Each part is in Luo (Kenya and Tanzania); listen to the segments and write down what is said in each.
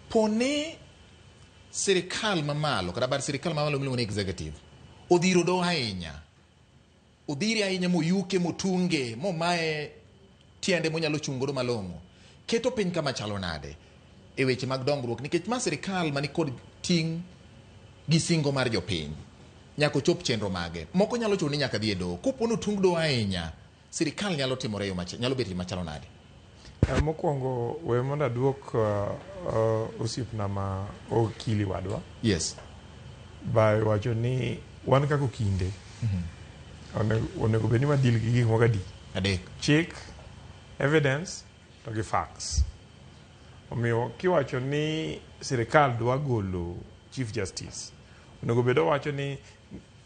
Poni sirikal mamalo kata bad sirikal mamalo miluongo ni executive odhiro doho ahinya, odhire ahinya moyuke, motunge, momaye tiende monyalo chung' godo malong'o, keto piny kama chalo nade e weche mag dongruok? Nikech ma sirikal mani kod ting' gi singo mar jopiny, nyaka ochop chenro mage moko nyalo chuno ni nyaka dhi e doho. Kopo ni otung doho ahinya, sirikal nyalo timore e yo nyalo bet machalo nade? Mokwongo we mondo aduok osiepna ma okili wadwa by wacho ni wan kaka okinde onego bed ni wadeal gi gik moko adi? Adek. Chik, evidence to gi facts. Omiyo kiwacho ni sirikal dwa golo Chief Justice, onego bed owacho ni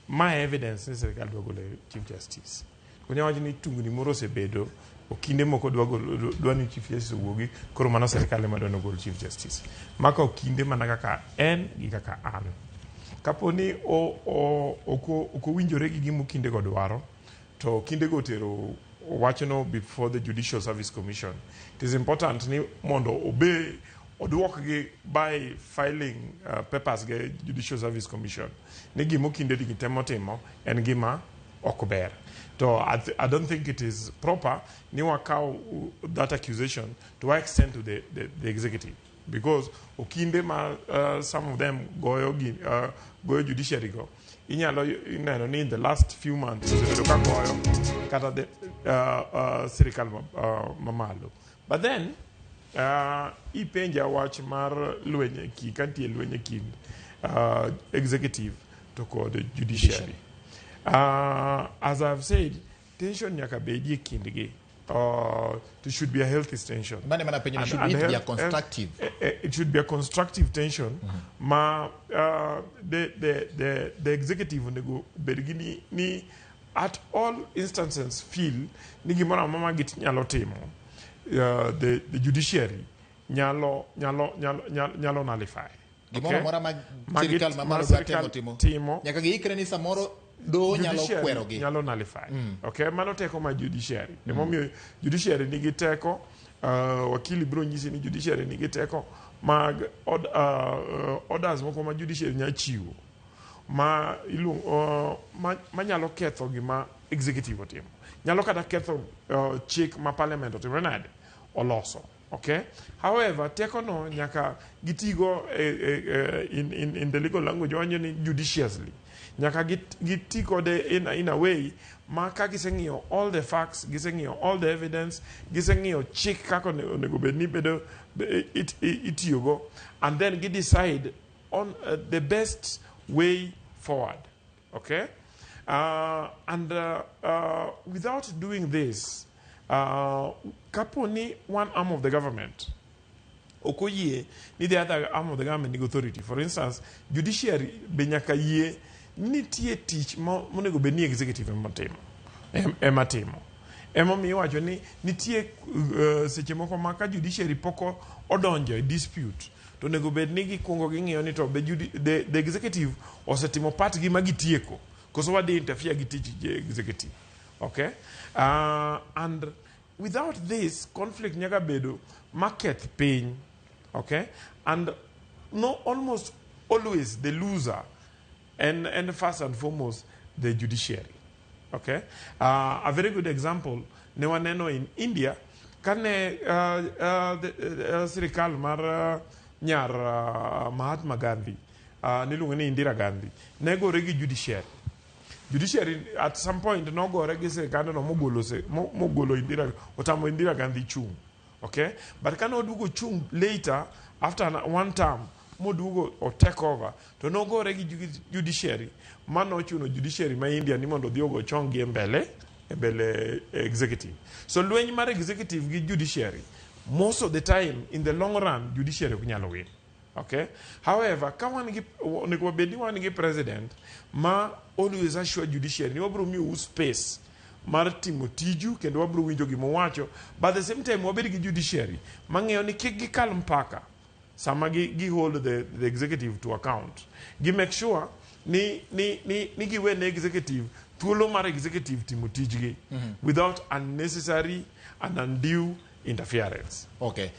ma evidence ni sirikal dwa golo Chief Justice. Onya wacho ni tungni moro osebedo, okinde moko dwa golo, dwa ni Chief Justice owuogi, koro mano sirikal ema dwa ni ogol Chief Justice. Maka okinde mana kaka en gi kaka an. Kapo ni ok owinjore gi gima okinde go dwaro, to okinde go otero wachno before the Judicial Service Commission. It is important ni mondo obe oduokgi by filing papers ge Judicial Service Commission ni gima okinde gi temo timo en gima ok ber. To I don't think it is proper ni wakaw that accusation to extend to the executive, because okinde ma some of them goyo gi, goyo judiciary go, inyalo neno ni in the last few months osebedo ka goyo kata the sirikal mamalo. But then ipenja wach mar lweny e kind, ka nitie lweny e kind executive to kod judiciary. As I've said, tension nyaka bedie kindgi. It should be a healthy tension. Mane mana penjo ni, should and it be a constructive? It should be a constructive tension ma the executive onego bed gi ni at all instances feel ni gimoro amora ma ginyalo timo, the judiciary nyalo nullify. Gimoro amora ma Ma sirikal ma mamalo dwa sirikal temo timo, timo, nyaka giikre ni samoro doho nyalo judiciary kwerogi. Nyalo nullify. Okay, mano teko ma judiciary. Emomiyo judiciary nigi teko, wakili biro nyisi ni judiciary nigi teko mag orders moko ma judiciary nyalo chiwo ma manyalo ketho gima executive otimo. Nyalo kata ketho chik ma parliament otimo nade oloso. Okay? However, teko no nyaka gitigo in the legal language wanyo ni judiciously. Nyaka giti kode in a way ma ka giseng'iyo all the facts, giseng'iyo all the evidence, giseng'iyo chik kaka onego bed ni bedo itiyogo, and then gi decide on the best way forward. Okay? And without doing this, kapo ni one arm of the government ok oyie ni the other arm of the government nigi authority. For instance, judiciary be nyaka yie ni nitie tich monego bed ni executive ema timo. Ema timo. Emomiyo iwacho ni nitie seche moko ma ka judiciary pok odonjo e dispute, to onego bed ni gikuongo ging'iyo ni to be the executive osetimo part gi ma gitieko, koso wadhi interfere gi tich executive. Okay? And without this, conflict nyaka bedo maketh piny. Okay? And no, almost always the loser and first and foremost the judiciary. Okay? A very good example ne waneno in India kane sirikal mar nyar Mahatma Gandhi, niluongo ni Indira Gandhi, ne gore gi judiciary. Judiciary at some point nogore gi sirikandno mogolo Indira, otamo Indira Gandhi chung'. Okay? But kane oduogo chung' later after one term moduogo o take over, to nogore gi judiciary ma nochuno judiciary ma India ni mondo odhi ogo chong gi e mbele executive. So lweny mar executive gi judiciary, most of the time, in the long run, judiciary ok nyal win. Okay? However, ka wan gi, onego wabed ni wan gi president ma always assure judiciary ni wabiro miyou space mar timo tiju kendo wabiro winjo gima uwacho, but at the same time wabed gi judiciary mang'eyo ni kik gikal mpaka sama gi hold the executive to account, gi make sure ni giwe ne executive thuolo mar executive timo tijgi without unnecessary and undue interference. Okay.